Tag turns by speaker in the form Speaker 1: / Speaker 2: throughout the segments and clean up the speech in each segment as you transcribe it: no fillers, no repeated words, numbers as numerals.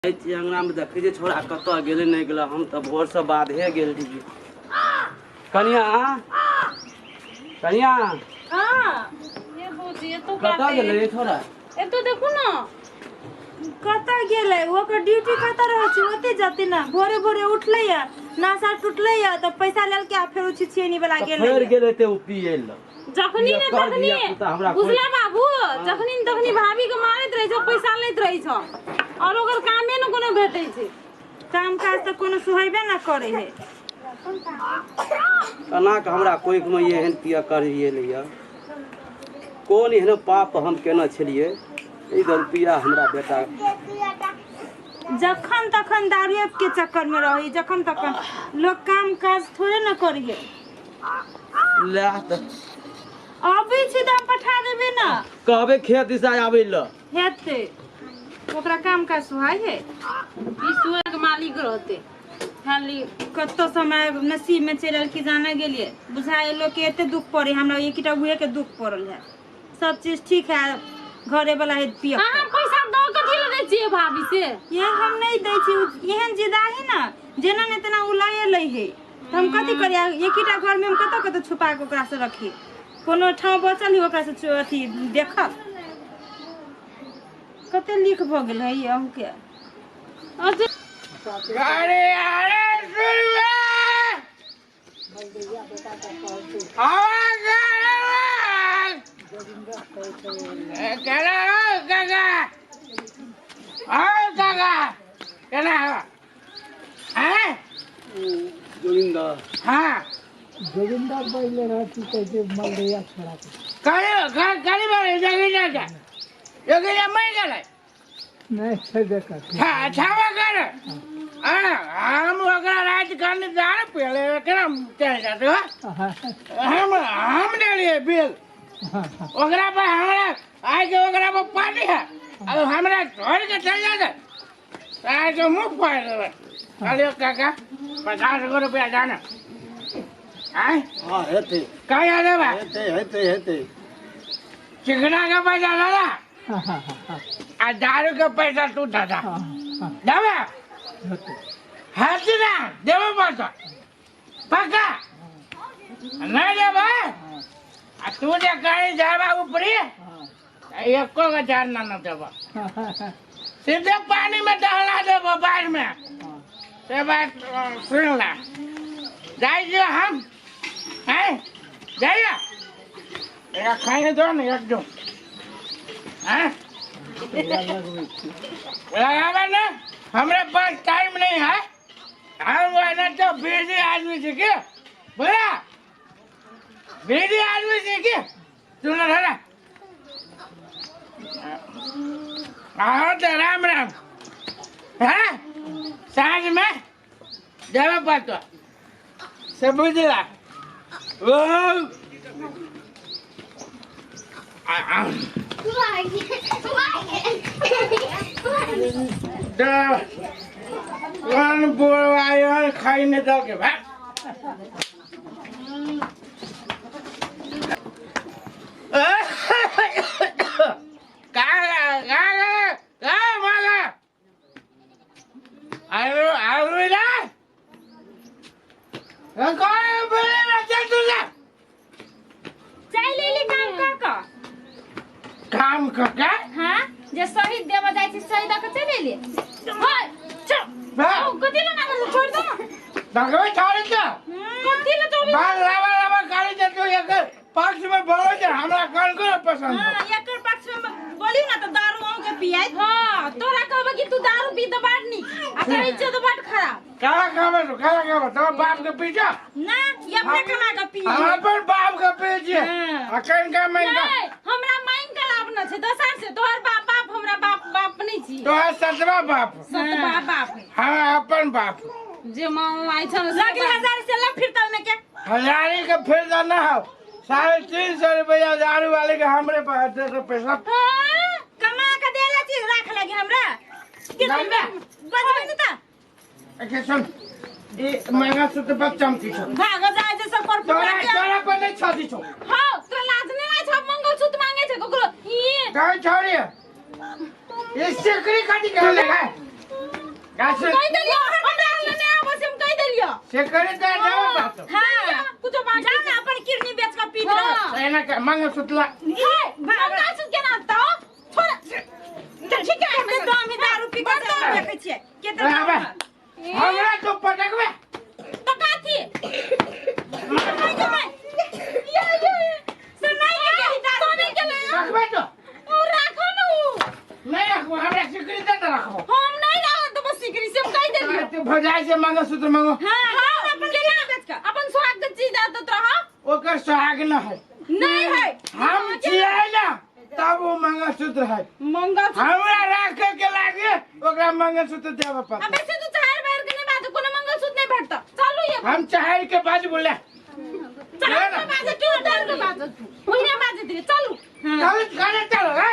Speaker 1: जाइ छियै अङ्गनामे, देखै छियै छोड़ा कतऽ गेलै नहि गेलै। हम तऽ भोरसँ बाधे गेल रहियै। कनिया, कनिया।
Speaker 2: हाँ, ये भौजी एतौ।
Speaker 1: कतऽ गेलै छोड़ा?
Speaker 2: एतौ देखू ने।
Speaker 3: कतऽ गेलै? ओकर ड्यूटी कतऽ रहै छै, ओते जते ने। भोरे भोरे उठलै या नाशा टूटलै या तऽ पैसा लेलकै आ फेर ओ छिछियनी वाला गेलै।
Speaker 1: फेर गेलै ते ओ पियै लए।
Speaker 2: जखनी ने
Speaker 1: कर
Speaker 2: तखनी
Speaker 1: धिया-पुता हमरा कोइ-
Speaker 2: बुझला बाबू, जखनी ने तखनी भाभी के मारैत रहै छौ, पैसा लैत रहै छौ और ओकर कामे ने कोनो भेटै छै।
Speaker 3: काम काज तऽ कोनो सुहेबे ना करै है।
Speaker 1: केना कऽ हमरा कोखिमे एहन पिया करिए लैया? कोन एहन पाप हम केने छलियै ई रुपैआ हमरा बेटा?
Speaker 3: जखन तखन दारुए के चक्कर में रही, जखन तखन लोग काम काज थोड़े न करी है।
Speaker 1: ले तऽ।
Speaker 3: अबै छी तऽ हम पठा देबै ने।
Speaker 1: कहबै खेत दिशा आबै लए।
Speaker 3: हेतै ओकरा काम काज सुहाइ है?
Speaker 2: ई सुअर के मालिक रहते खाली।
Speaker 3: कतौ से हमरा नसीब में चलि आयल कि जाने गेलियै। बुझाइ लोक के एते दुख पड़े, हमरा एकटा उहे के दुख पड़ल है। सब चीज ठीक है, घरे वाला है पिय।
Speaker 2: अहाँ पैसा दऽ कथी लए दै छियै भाभी से?
Speaker 3: ये हम नहीं दै छी। एहन जिदाही ने जेना ने तेना उ लए लै है तऽ हम कथी करियै? एकटा घरमे हम कतऽ कतऽ छुपा कऽ ओकरासँ रखी? कोनो ठाउँ बचल है ओकरासँ अथी देखब? कते लीक भऽ गेल है अहूँके।
Speaker 2: अच्छा।
Speaker 4: अरे अरे, सुनबे आवाज केना हो काका? आओ काका, केना हो? हैं?
Speaker 1: जोगिंदर।
Speaker 4: हाँ।
Speaker 5: जोगिंदर पहिले रहती कहै छै मलदैया छोड़ा के।
Speaker 4: करे करे बारे जोगिंदर के, जोगिंदर मरि गेलै।
Speaker 5: नहि छेबे करतै।
Speaker 4: छावा कर। हम ओकरा राति कन दारू पियले, एकरा चलि जेतै। हम देलियै बिल ओकरा पर। हमरा आइ के ओकरा पर पार्टी है आ हमरा छोड़ के चलि जेतै, आइ के मुँह फाड़ि देबै। कहलियौ काका, 50 गो रुपया जाना आँय।
Speaker 1: हँ, हेतै।
Speaker 4: कहिया देबै?
Speaker 1: हेतै, हेतै, हेतै।
Speaker 4: चिकना के पैसा दादा आ दारू के पैसा तू दादा देबै। हेतै ना? देबै पड़तौ पक्का। नहीं देबै आ तू जे कहीं जाबा ऊपरी, एको गो चार ना न देबो, सीधे पानी में दहला देबो बाढ़ में। से बात सुन ला। जाइ छियो हम हैं, जाइए। एकरा खाइ दो ने एकदम। हैं, लगाबे ने, हमरे पास टाइम नहीं है। हम वह तो बिजी आदमी छी के बोला, बिजी आदमी छी के। सुन ना, आओ तो राम राम। हाँ, साँझ में देवे पड़तो से, बुझला? ओ आ- आ- कोन बुढ़वा खाइ नहि दऽ के भाग। का का का मागा आरु आरु ना कोई बोले ना, चल तुझे।
Speaker 3: चलि एली काम कऽ कऽ?
Speaker 4: काम कर के?
Speaker 3: हाँ, जे शहीद देबऽ जाइ छी, शहीद दऽ कऽ चलि एली।
Speaker 2: हाय, चल।
Speaker 4: बा
Speaker 2: ओ, कथी लए लागल? छोड़ि दो ने।
Speaker 4: देखबै छोड़े तो।
Speaker 2: कथी लए चौबीस?
Speaker 4: बाल लावा लावा गाली दे तू। एकर पक्ष में बोलो जे हमरा कोन कोन पसंद हो।
Speaker 3: हाँ, एकर पक्ष में बोलियौ ने तऽ दारू अहूँके पियाइत।
Speaker 2: हाँ, तोरा कहबै कि तू दारू पी तऽ बड नीक आ करै छियै तऽ बड खराब।
Speaker 4: काला खावे तो काला खावे तो बाप के पीछा
Speaker 3: ना, ई अपने कमा कऽ पियै।
Speaker 4: हम अपन बाप के पीछे।
Speaker 3: हाँ।
Speaker 4: अखन का मैं
Speaker 2: नहीं, हमरा मांग के लाभ न छै दोसर से। तोहर बाप बाप, हमरा बाप बाप नहीं छी।
Speaker 4: तो सतवा बाप।
Speaker 2: सतबा बाप है।
Speaker 4: हाँ, अपन बाप।
Speaker 2: जे माँ आई छल से।
Speaker 3: लग हजार से लग फिरता में के।
Speaker 4: हजारी के फिर जाना हो, 350 रुपया दारू वाले के हमरे पास दे तो पैसा।
Speaker 2: हाँ?
Speaker 3: कमा के देले छी, राख लगी हमरा के।
Speaker 4: ना।
Speaker 3: बजबै ने तऽ।
Speaker 4: अच्छा सुन, ये महंगा सूट पर चमकी छो।
Speaker 3: भाग जाय जे सब पर।
Speaker 4: तोरा तोरा पर नहीं छाती छो।
Speaker 2: हाँ, तोरा लाज नहीं लाज छौ? मंगलसूत्र मांगे छै ककरो ई?
Speaker 4: कहीं छोड़ी, ये सिकरी काटी के लगा। गाछ
Speaker 2: कहि देलियो हमरा लग नहि आबै छै, हम कहि देलियो।
Speaker 4: से करे तऽ देबे पड़तौ।
Speaker 3: हां।
Speaker 2: कुछो बाकी
Speaker 3: जा ना, अपन किडनी बेच के पीत रह।
Speaker 2: हाँ।
Speaker 4: एना कर मंगलसूत्र ला।
Speaker 2: हे, मंगलसूत्र केना आनतौ? छोड़।
Speaker 3: तऽ ठीक है, कते दामी दारू पी के सब देखै छियै केते
Speaker 4: आबे।
Speaker 3: दाम।
Speaker 4: हमरा तो पटकबे।
Speaker 2: तो काथी?
Speaker 3: नहीं जमाई।
Speaker 2: ये ये
Speaker 3: से नहीं के दारू।
Speaker 2: सोने के ले।
Speaker 4: रखबे तो।
Speaker 2: उ राखो न उ।
Speaker 4: नहीं रखबो, हमरा सिकरी दे दे, रखबो।
Speaker 2: हम नहीं राखो तो बस सिकरी से हम कहि देलियो।
Speaker 4: तू भौजाई से मंगलसूत्र मांगो।
Speaker 3: हां,
Speaker 2: हाँ,
Speaker 3: अपन किडनी बेच के।
Speaker 2: अपन सुहाग के चीज आदत रहा।
Speaker 4: ओकर सुहाग न है।
Speaker 2: नहीं है।
Speaker 4: हम छियै ना तब वो मंगलसूत्र है।
Speaker 2: मंगलसूत्र।
Speaker 4: हमरा राखे के लागे ओकरा मंगलसूत्र देबे पड़तै।
Speaker 2: अबे से तू चार बार के नहीं बाजू, कोनो मंगलसूत्र नहीं भेटता। चलू ये।
Speaker 4: हम चाहे के बाज बोले।
Speaker 2: चार के बाजू तू, डर के बाजू तू, ओहिने बाजू दिले। चलू।
Speaker 4: चल खाने चलो है।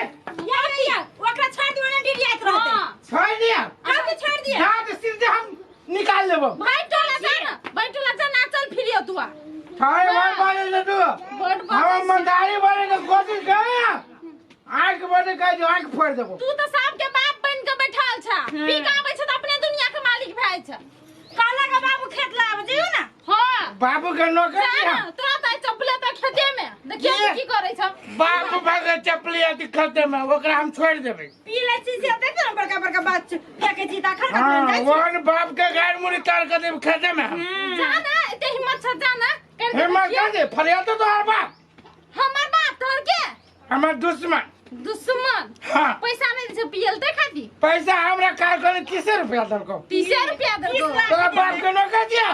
Speaker 3: यार किया ओकरा छोड़ दियो ने, डिरियात रहते।
Speaker 2: हां।
Speaker 4: छोड़ दिया।
Speaker 3: काहे छोड़ दिया?
Speaker 4: जा तो सीधे हम निकाल लेबो।
Speaker 2: भाई टोला जा ना, भाई टोला जा ना, चल फिरियो तू आ।
Speaker 4: छोड़ भाई बोले ले तू।
Speaker 2: बड़
Speaker 4: हम मंदारी बोले के कोशिश करे, आंख बंद कर जो आंख फोड़ देबो।
Speaker 2: तू तो साहब के बाप बन के बैठल छ, पी के आबै छ त अपने दुनिया के मालिक भए छ।
Speaker 3: काला के बाबू खेत लाब जइयो ना।
Speaker 2: हां।
Speaker 4: बाबू के नौकर
Speaker 2: जा
Speaker 4: छी
Speaker 2: ना,
Speaker 4: हम।
Speaker 2: तोरा त चपले त खेते में देखियो।
Speaker 4: ये।
Speaker 2: की करै छ?
Speaker 4: बाबू भागे चपली अथी खेते में, ओकरा हम छोड़ देबै।
Speaker 3: पी लै छी से देख ना, बड़का बड़का बात फेकै छी त अखन कखन
Speaker 4: हाँ।
Speaker 3: जाइ छी।
Speaker 4: ओहन बाप के गाड़ मुड़ी तार के देब खेते में हम।
Speaker 2: जा ना, एते हिम्मत छ, जा ना कर के
Speaker 4: हिम्मत
Speaker 2: देखियो।
Speaker 4: कर दे फरियाद तो तोहर बाप।
Speaker 2: हमर बाप तोहर के?
Speaker 4: हमर दुश्मन।
Speaker 2: दुश्मन?
Speaker 4: हाँ।
Speaker 2: पैसा नहीं दे पियल ते खाती।
Speaker 4: पैसा हमरा कार करे 30 रुपया देलको।
Speaker 2: 30 रुपया देलको?
Speaker 4: तोरा बाप के नौकर छियै।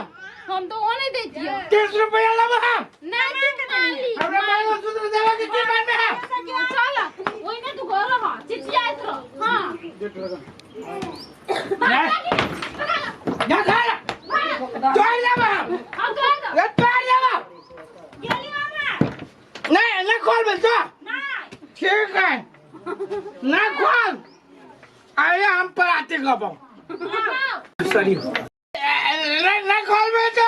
Speaker 2: हम तो वो नहीं देतियो।
Speaker 4: 30 रुपया लेबो हम।
Speaker 2: नहीं, तू माली।
Speaker 4: हमरा मंगलसूत्र देबे के की मन में है?
Speaker 2: चल, ओइ ने तू घर रह, चिचियाइत रह। हां।
Speaker 4: ना खा ला, तोड़ देबो हम।
Speaker 2: हम तोड़ दो।
Speaker 4: ले तोड़ देबो।
Speaker 3: गेली मामा।
Speaker 4: नहीं, ना खोल बे तो।
Speaker 3: नहीं।
Speaker 4: ठीक है, ना खोल। अरे हम पराते गबो।
Speaker 1: सॉरी।
Speaker 4: ना, ना खोल बे तो।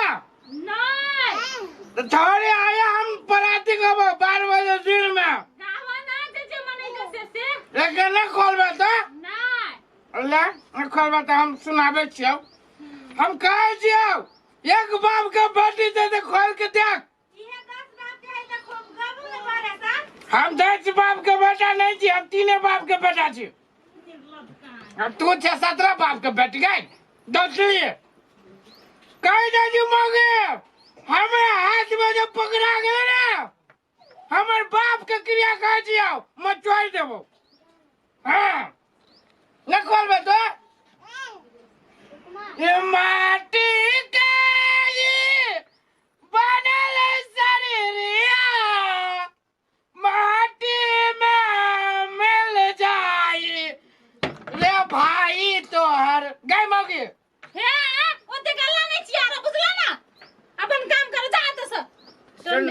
Speaker 2: नहीं।
Speaker 4: थोड़े आए हम पराती गबो 12 बजे दिन में।
Speaker 2: गावा ना जे जे मनै के से।
Speaker 4: लेकिन ना खोलबे तो।
Speaker 2: नहीं।
Speaker 4: ले ना खोलबे तो हम सुनाबे छियौ, हम कहै छियौ एक बाप के बेटी दे दे, खोल के देख।
Speaker 3: इहे 10 बाप के है त खूब गबू ने बारे सा।
Speaker 4: हम 10 बाप के बेटा नहीं छी, हम तीने बाप के बेटा छी। अब तू छे 17 बाप के बेटी गई दसली कह दे जी मगे हमरा हाथ में जो पकड़ा गेलै ना, हमर बाप के क्रिया कहै छियौ मचोड़ि देबो। हाँ, न खोलबे तो ये माटी के ये बनल शरीरिया माटी में मिल जाई रे भाई तोहर गई मौगी।
Speaker 2: हे, ओते गल्ला नहीं छिया रे, बुझला ना? अपन काम कर जा त से।
Speaker 4: सुन,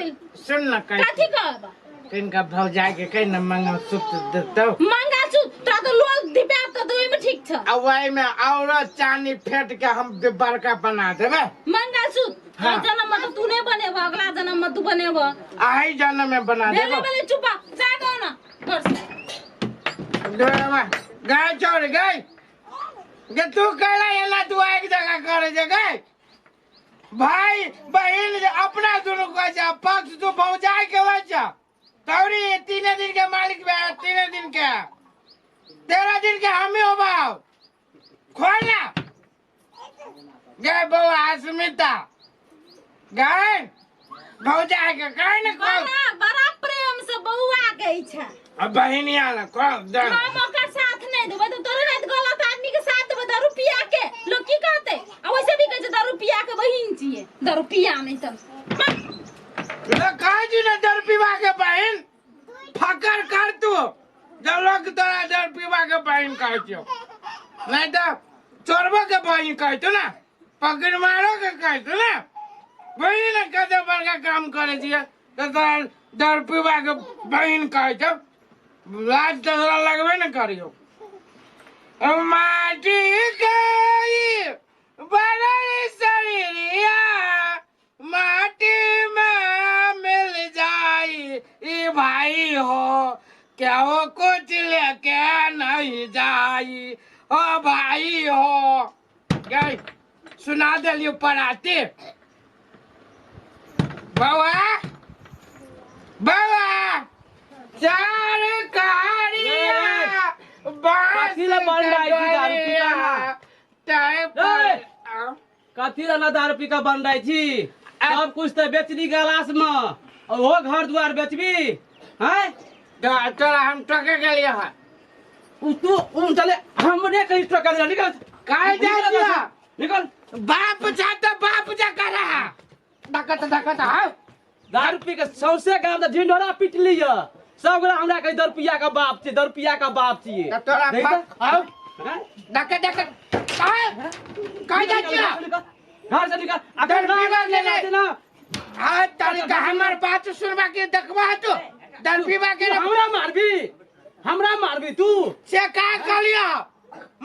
Speaker 4: सुन ना, कह।
Speaker 2: कथी कहब?
Speaker 4: किनका भौजाई के कहीं न मंगलसूत्र देतौ।
Speaker 2: मंगलसूत्र तोरा तो लोल दिपा त दोई में ठीक छ।
Speaker 4: आ वही में औरो चांदी फेट के हम बड़का बना देबै।
Speaker 2: मंगलसूत्र?
Speaker 4: हाँ।
Speaker 2: एहि जन्म में तो तू नहीं बनेबह, अगला जन्म में तू बनेबह।
Speaker 4: आही जन्म में बना
Speaker 2: भेले।
Speaker 4: देबो।
Speaker 2: भेले, चुपा जा गो ना घर से।
Speaker 4: देबा। गाय छोड़ गई गे, तू कहला एना तू एक जगह करे जे गई भाई बहिन जे अपना दुनू कहै छै पक्ष तू भौजाई के लै छ तौरी 3 दिन के मालिक बे, 3 दिन के 13 दिन के हमें होबाव। खोल ना गए बउआ अस्मिता गए भौजाई के कहे ने खोल।
Speaker 2: बड़ा बड़ा प्रेम से बउआ गई छ।
Speaker 4: अब बहिनिया ना खोल दे।
Speaker 2: हम ओकर साथ नहीं देबै त तोरे रात गलत आदमी के साथ देबै दारू पिया के लोग की कहते? आ वैसे भी कहै छै दारू पिया के बहिन छियै, दारू पिया नहीं त।
Speaker 4: ले कहै छी ने दर पीवा के बहिन फकर कर तू जब लोग तोरा दर पीवा के बहिन कहै छियौ, नहीं तो चोरबो के बहिन कहै छौ ना, पकड़ मारो के कहै छौ ना। बहिन ने कते बड़का काम करै छियै तऽ तोरा दर पीवा के बहिन कहै छौ, लाज तऽ तोरा लगबे ने करियौ। माटी के ई बनल शरीरिया माटी में मिल जाई ई भाई हो, क्या वो कुछ लेके नहीं जाई ओ भाई हो। गई सुना देलियो पराती बौआ बौआ चार कहारिया बांस
Speaker 1: कथी ला बन रहा है जी दारू पी का ना?
Speaker 4: तय पर
Speaker 1: ए! कथी ला दारू पी के बन रही छी सब कुछ तऽ बेचली गलास में और ओहो घर दुआर बेचबी हैं
Speaker 4: तो तोरा हम टके गेलियो हन
Speaker 1: उ तू उ चले हमरे कहीं टोका दिला निकल
Speaker 4: काहे जाइ
Speaker 1: निकल
Speaker 4: छियै?
Speaker 1: निकल
Speaker 4: बाप जा तो बाप जा कर रहा धकत धकत हाँ
Speaker 1: दारू पी के सौंसे गाम तऽ ढिंढोरा पीट लिय सब गोरा हमरा कहे दरुपिया का बाप छियै दरुपिया का बाप छियै
Speaker 4: तो तोरा
Speaker 1: देख
Speaker 4: बाप
Speaker 1: तऽ।
Speaker 4: हाँ
Speaker 1: हैं?
Speaker 4: धक धक काहे काहे जाइ छियै?
Speaker 1: निकल, घर से निकल अगर
Speaker 4: दारू पीबा के
Speaker 1: ना ना
Speaker 4: हाँ तारी का हमार बात सुनबा के देखबा तू दारू पीबा के
Speaker 1: तू
Speaker 4: ना
Speaker 1: हमरा मारबी हमरा मारबी तू
Speaker 4: से का कहलियो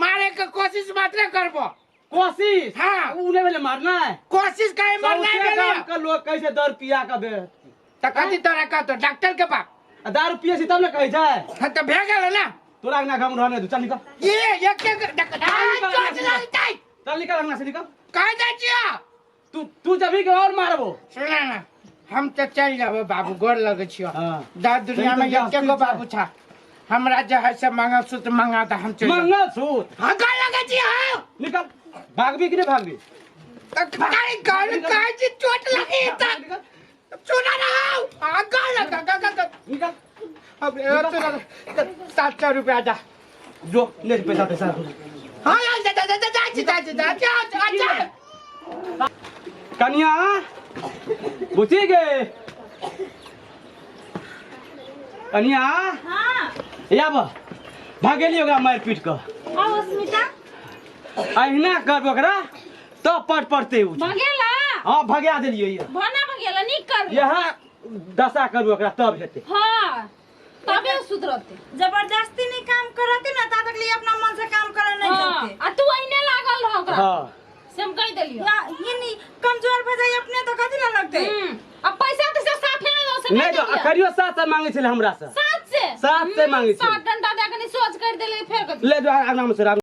Speaker 4: मारे के कोशिश मात्र करबो
Speaker 1: कोशिश
Speaker 4: हाँ।
Speaker 1: उ नहीं भेलै मारना
Speaker 4: कोशिश काहे मरना
Speaker 1: सौंसे
Speaker 4: भेलै
Speaker 1: गाम के लोग कैसे दारू पिया के बे
Speaker 4: त कथी तोरा कहतो डॉक्टर के पास
Speaker 1: आ दारू पिए छी तब ने कहै छै
Speaker 4: हाँ तो भे गेल ना
Speaker 1: तोरा अंगना हम रहने दू चल निकल
Speaker 4: ये एक एक चोट लगतै
Speaker 1: चल निकल अंगना से निकल
Speaker 4: कहाँ जाइ छियो
Speaker 1: तू तू जबी के और मारबो
Speaker 4: सुना ना हम तो चल जाबो बाबू गोर लगे छियो
Speaker 1: हाँ।
Speaker 4: दा दुनिया में
Speaker 1: नहीं तो
Speaker 4: एक गो बाबू छा हमरा जे है से मंगलसूत्र मंगा दा हम चल जाबो।
Speaker 1: मंगलसूत्र
Speaker 4: हाँ गोर लगे छियो
Speaker 1: निकल भागबी कि नहीं भागबी
Speaker 4: त काहे गोर काहे छी चोट लगी त सुना ना हाँ गोर लगा गा गा
Speaker 1: निकल
Speaker 4: अब ए, 700 रुपया दा
Speaker 1: जो ले पैसा पैसा
Speaker 4: हाँ जा जा जा जा जा जा जा जा जा
Speaker 1: कनिया बुझी गे कनिया
Speaker 3: हाँ
Speaker 1: आब भागेली ओकरा मारि पीट कऽ
Speaker 3: आओ अस्मिता
Speaker 1: अहिना करब ओकरा तब पट पड़ते उ
Speaker 2: भगेला
Speaker 1: हाँ भगा देलियै ये
Speaker 2: भना भगेला नीक कर
Speaker 1: यह दशा करू ओकरा तब हेतै
Speaker 2: हाँ तबे उ सुधरते
Speaker 3: जबरदस्ती नहीं काम करते ना ता तक लिए अपना मन से काम करे नहीं
Speaker 2: हाँ
Speaker 3: जाते
Speaker 2: आ तू अहिने लागल रह ओकरा
Speaker 1: हाँ
Speaker 2: से हम कहि देलियो
Speaker 3: या ये नहीं कमजोर भ जाए अपने तो कथी ला लगते
Speaker 2: अब पैसा तो से साफे नहीं दो से
Speaker 1: नहीं तो करियो 700 मांगे छलै हमरा से
Speaker 2: 7 से
Speaker 1: 700 मांगे छलै।
Speaker 2: 7 डंडा दे के नहीं सोच कर देले फेर कथी
Speaker 1: ले जो आराम से।